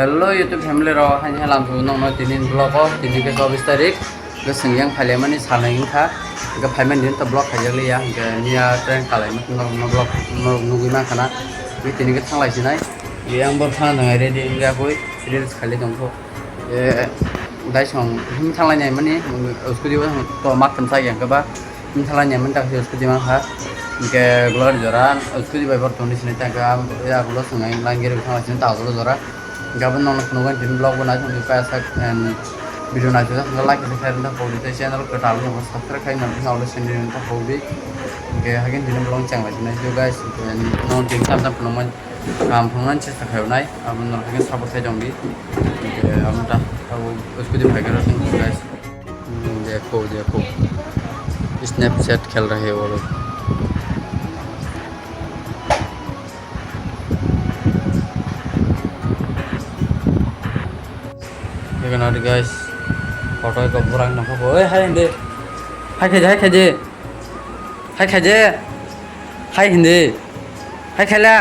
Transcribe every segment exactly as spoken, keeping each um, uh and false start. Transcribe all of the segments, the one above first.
Hello YouTube family rok, haini halam tu nokno tini vlog o, tini ke chobbish tarik, ke swngyang phailaimani salai wngkha, ke phaimani din to vlog khaijak liya, ke niya train kalaima norok no vlog norok nugui mankha na, ke tini ke thanglai sinai, yang bo phana thangai ready wngya koi, reels khailai tongkho, ke daisong him thanglai nai mani, scooty o to mak thumsa yang ke ba. Wngkha lai nai mani tak se scooty mankha. Hingke glory jora scooty bai bor tongni sinai tangka ya ulo swngai line gari bwkhang lai sini ta ulo jora. Hingke abo nokno phunukgwi tini vlog bo naisong kaya sak and video naisok jak hingke like khe share wngkha pogdi tei channel kwtal wngkha subscribe khai nang wngkha ulo sini wngkha pogdi. Hingke haikhe tini vlog chang lai sinai guys, hingke nong tini tam tam phunukmani. Kaham phunuknani chesta khainai, abo norok haikhe support khai tongdi. Hingke abo ta abo scooty bai khe rw tong guys. Hmm, देखो, देखो। Snapchat खेल रहे वो लोग। Look at that, guys. Photo ko burang nang ko. Oi, hai hindi. Hai khaje, hai khaje. Hai khaje. Hai hindi. Hai khaila.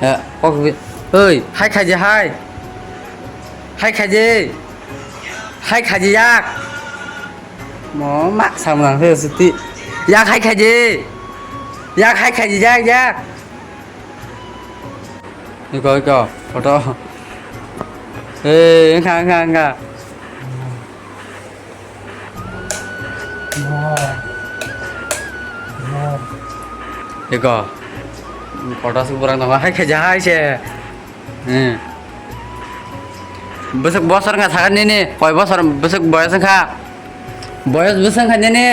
Ya, kok bi. Oi, hai khaje, hai. Hai khaje. Hai khaje yak. Mo mak samrang se suti. Yak hai khaje. Yak hai khaje yak yak. Iko iko photo. Eh, engka engka engka. Iko photo se burang tongo hai khaje hai se. Hmm. Bwswk bosor wngkha sakha nini? Koi bosor bwswk boyos wngkha? Boyos bwswk wngkha nini?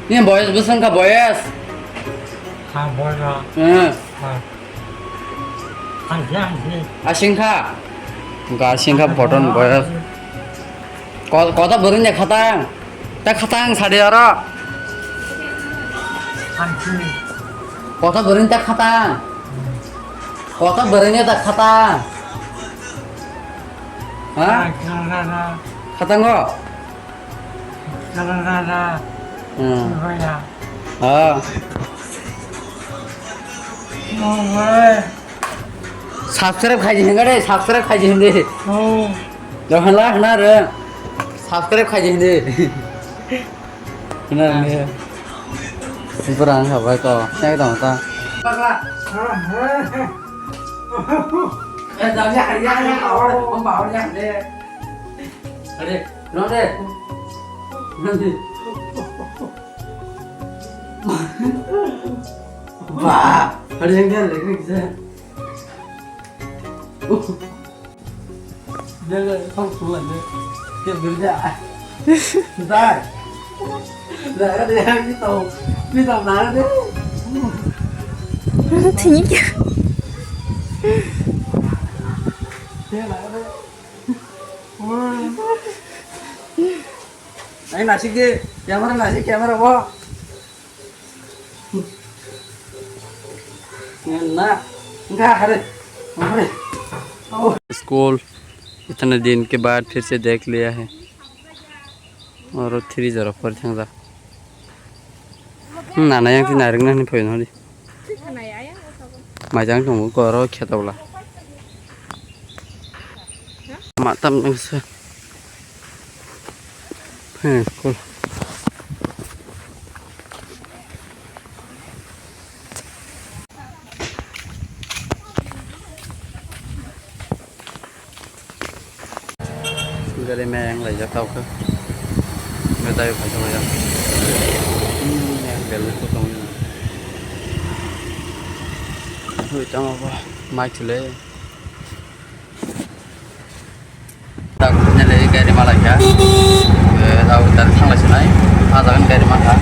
Nini boyos bwswk wngkha boyos? Ha, boyos. Hmm. Ha. Asi wngkha? Wngkha asi wngkha photo ni boyos. Ko-, kota bwrwini khatang. Ta khatang sadi oro. Kota bwrwini ta khatang. Kota bwrwini ta khatang. Ha? Khatango? Hmm. Ha. Subscribe khaiji hinga de, subscribe khaiji hindi. Oh. Dohan la hna re. Subscribe khaiji hindi. Hna re. Sipura ang khabai ko. Nai dong ta. Eh, dong ya, ya, ya, awal, awal, awal ya de. Are, no de. Nanti. Wah, hari yang dia lagi bisa. Dia, dia, kau pulang dia. Dia kerja. Bentar. Lah, dia ni tahu. Ni tahu mana dia? Tinggi. Dia lah dia. Wah. Ai nasik de, camera nasik, camera bo. Na, enggak, hari. Hari. Oh. School, इतने दिन के बाद फिर से देख लिया है। Oro three zero four thangjak. Hmm, nana yang ti nairwkna hinwi phaino di. Majang tongo koro kheto bwla. Ma tam nang se. He, cool. Gari mayang laijak tau khe. Medai phaijak laijak. Hmm, yang bel tu tong. Hui tamo ba, mai chule. Tak punya le gari malai ya. Eh, tau tar thang lai sinai. Ah, jangan gari mata.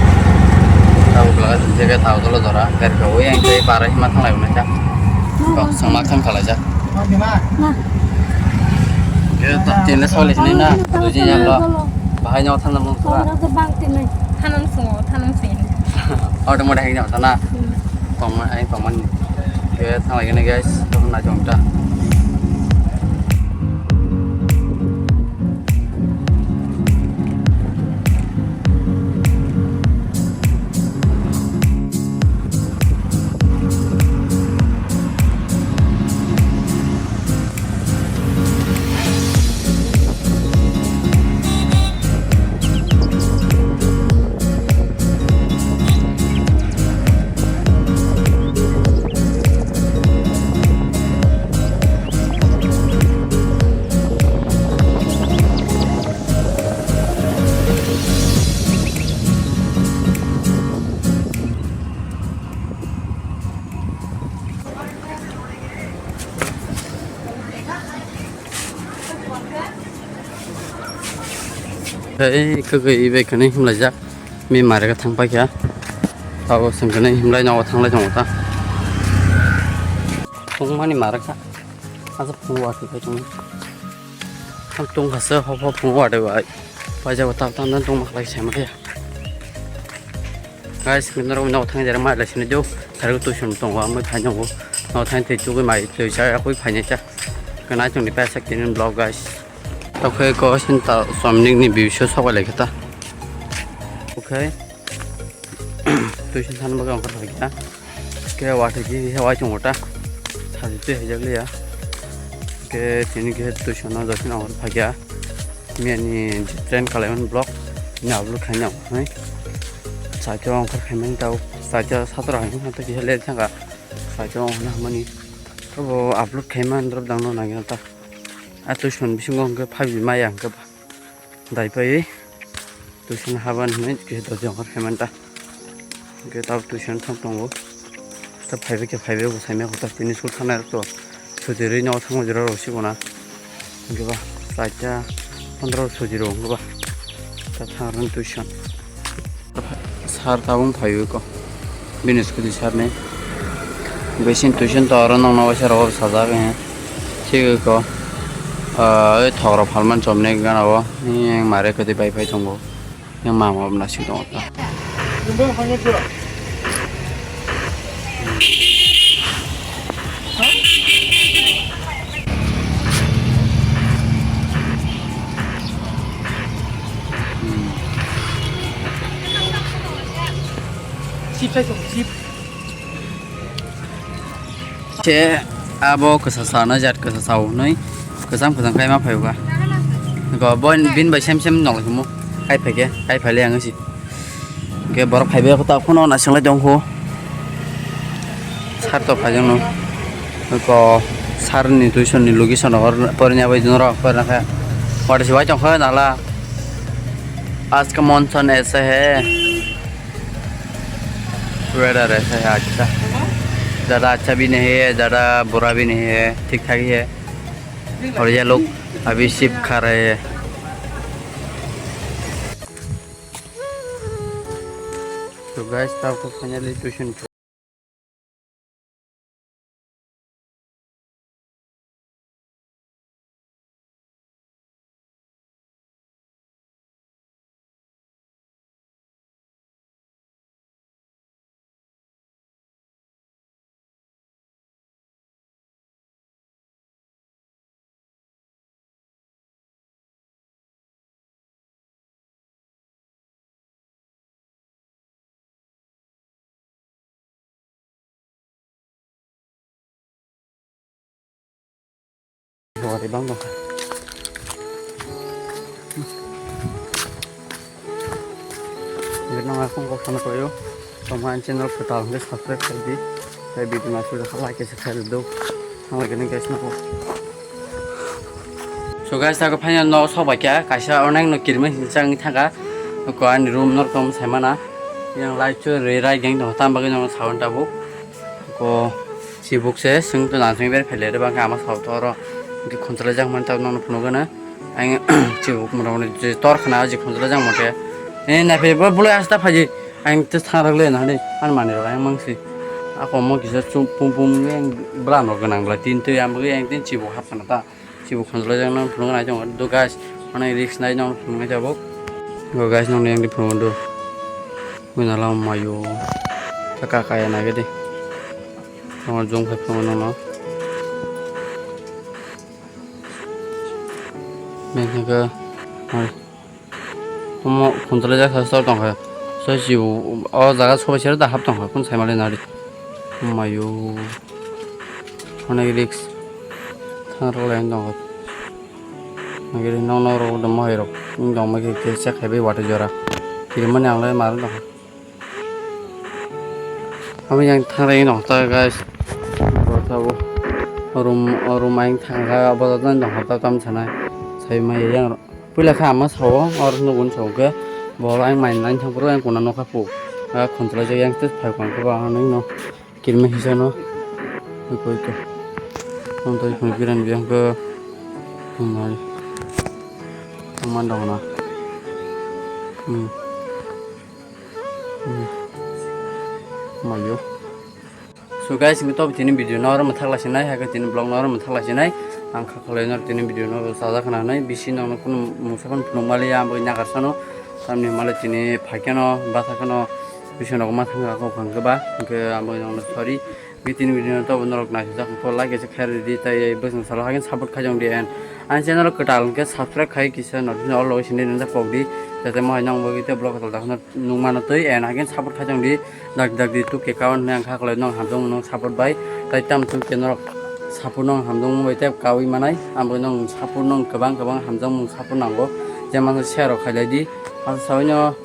Tau belaga jaga tau dolo dora. Gari kau yang tei para hima thang lai unai ta. Kok sama kan kalau aja. Nah. Ya, tak tin le soli sini na. Tuji yang lo. Bahaya nyawa thang namun. Kau rasa bang tin nih. Thanam sungo, thanam sing. Auto mode hang nyawa sana. Hmm. Tongma, ai tongman. Ke thang lai gini guys. Tong na jong ta. Tei kwgwi bai kwnwi himlaijak. Mi mare khe thang paikha. Abo swng kwnwi himlai nogo thanglai tongo ta. Tungmani mare kha. Asa phungo watwi pai tongo. Ham tungkha se hop hop phungo watwi bai. Paijago tak tak tungma khlai se ma khe. Guys, norok no thang jera mai lai sini do. Thar tu sum tongo amai phai tongo. No thang tei tugwi mai tei cha akui phai cha. Kana chungni paisa kini vlog guys. Tokhe ko sinta somning ni view so sobai lai khata. Okay. Tuition than bagwi ongkhor phai kha. Ke watwi ji he wai chungo ta. Saji twi hajak liya. Ke tini ke tuition no josin ongkhor phai kha. Miyani train kalaimani vlog ni upload khaina ongkhor nai. Sajo ongkhor khaimani tau sajo satro hai hata ke le thanga. Sajo ongkhor hamani. Tobo upload khaimani drop dangno nangina ta. A tuition bisingo hwnkhe phabji maya hwnkhe ba. Dai paiwi tuition haban hinwi khe doti ongkhor khaimanta. Hwnkhe tabuk tuition thang tongo. Ta phaibai khe phaibai bo saimaya kho ta tini school thangnai rok to sujirwi nogo thangma jora rok sikona. Hwnkhe ba chaita pondro sujiro hwnkhe ba ta thangrwni tuition. Sir tabung phaiwi ko. Bini scooty sir ni. Besin tuition to oro nokno waisa rogo sajak he. Thik ko. Ah, oi thok rok phalmani chomni gana o. Yang mare kwtwi bai phai tongo. Yang mama bo nasing tongo ta. Se abo kwsa sana jat kwsa sao hwnwi kwcham kwcham khai ma phaio kha. Go bo bin bai sem sem nong lai khumu. Khai phai khe, khai phai le ang si. Hwnkhe borok phaibai kho ta phone o naising lai tong kho. Sir to phai jang no. Ko sir ni tuition ni logi sono hor porina bai dun rok porina kha. What is wai tong kho nala. Aaj ka monsoon aisa hai. Weather aisa hai acha. Zyada acha bhi nahi hai, zyada bura bhi nahi hai, thik thak hi hai. Aur ye log abhi ship kha rahe hai. So guys, tabuk finally tuition. Bori bang dong. Bini nang akong kok sana koyo. Tongma ang channel kwtal hwnkhe subscribe khai di. Tei video naisuk kha like se khai do. Thang lai khe guys nang. So guys, tago final no sok bai kha kaisa onek no kirima hinsa wng thangkha. Ko ani room no tong sai mana. Yang light cho re rai gang dong tam bagwi no sound tabuk. Ko chibuk se sung to nang sung ber phele re bang ama sao to ro. Ki khontra jang man ta no phunu gana. Ang chibuk mo ro je tor khana je khontra jang mo te. E na phe bo bule asta phaji. Ang te thang rok le na ni an mani rok ang mang si. Ako mo kisa chung pum pum ang bla no ganang bla tin te ang bagi ang tin chibuk hap khana ta. Chibuk khonjolai jak nang phunuk nai tongo do guys, onek risk nai nang phunuk nai tabuk. Go guys, nang yang di phunuk do. Mui nala mayo. Kaka kaya nai gede. Nang jong khai phunuk nang no. Mengkha. Omo khunjwlai jak sar tongkha. Sosi o jaga sobai sero da hap tongkha, kun sai mali nari. Mayo. Onek risk. Thang rok lai tongkha. Nagiri nok nok rok da mohai rok. Wng tong maikhe khe chek hai bai watwi jora. Kirimani ang lai mar tongkha. Abo yang thang rai nong ta guys. Bo tabuk room, room ayang thang kha, abo jani nong ta tam sanai. Sai mai yang puila kha ama sao, or nugun sao khe. Bo ayang mai nang thang phuru ayang kuna nokha pu. Khonjwlai jak yang tei phai kong khe ba ano no kirima hisa no. Oi koi to. Ang tai phai biran biang khe. Nai. Ang man dong na. Hmm. Hmm. Mayo. So guys, ngi to tini video no oro mwthak lai sinai, hai khe tini vlog no oro mwthak lai sinai. Ang kha kholai no tini video no sajak khna nai, bisi nang no kunu mungsa phano phunuk mali ya, ang bai nagar sano. Tamni mali tini phai kheno, batha kheno, bisi no ma thang kha kok khang khe ba, hwnkhe ang bai nang no sorry. Ngi tini video no to norok naisajak kho, like se khair di, tai bwswng salo hakin support khai jong di, and ang channel kwtal hwnkhe subscribe khai kisa notification all logi sindi nang pok di, jate mo hai nang bagwi te vlog kwtal da khno nung mano twi, and hakin support khai jong di, dak dak di two K account nang kha khlai nong hamjong nong support bai, tai tam tum ke norok support nong hamjong bai te kawi manai, ang bai nong support nong kwbang kwbang hamjong mung support nango, je mano share rok khai lai di, asa sawi no.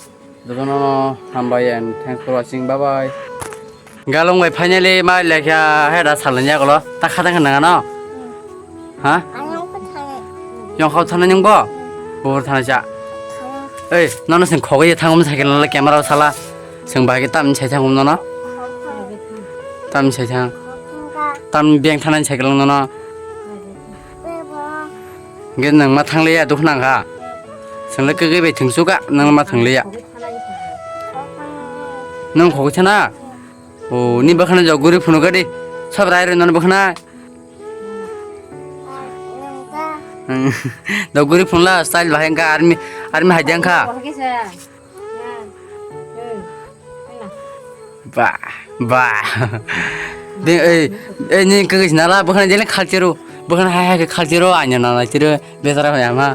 Jotono hambai and thanks for watching. Bye bye. Galong bai finally mai lekha he da salanya kolo. Ta khatang khana no? Ha? Yong khau thana nyung bo? Bor thana cha. Ei, nono sing khogai thangum cycle no camera sala. Sing bai tam sai thangum nono. Tam sai thang. Tam biang thana cycle nono. Hwnkhe nwng ma thangliya dukhu nang kha. Chwngno kwgwi bai thwngsu kha, nwng ma thangliya. Nwng khogwi thana? O, ni bwkhano jok guri phunuk di. Sab rai rwi nani bwkhana. Jok guri phunla style bahai wngkha army, army hai de wngkha. Ba, ba. De, ei, ei, ni kagis nala, bukan jele culture, bukan hai hai culture, anya nala, tiro, betara ya ma.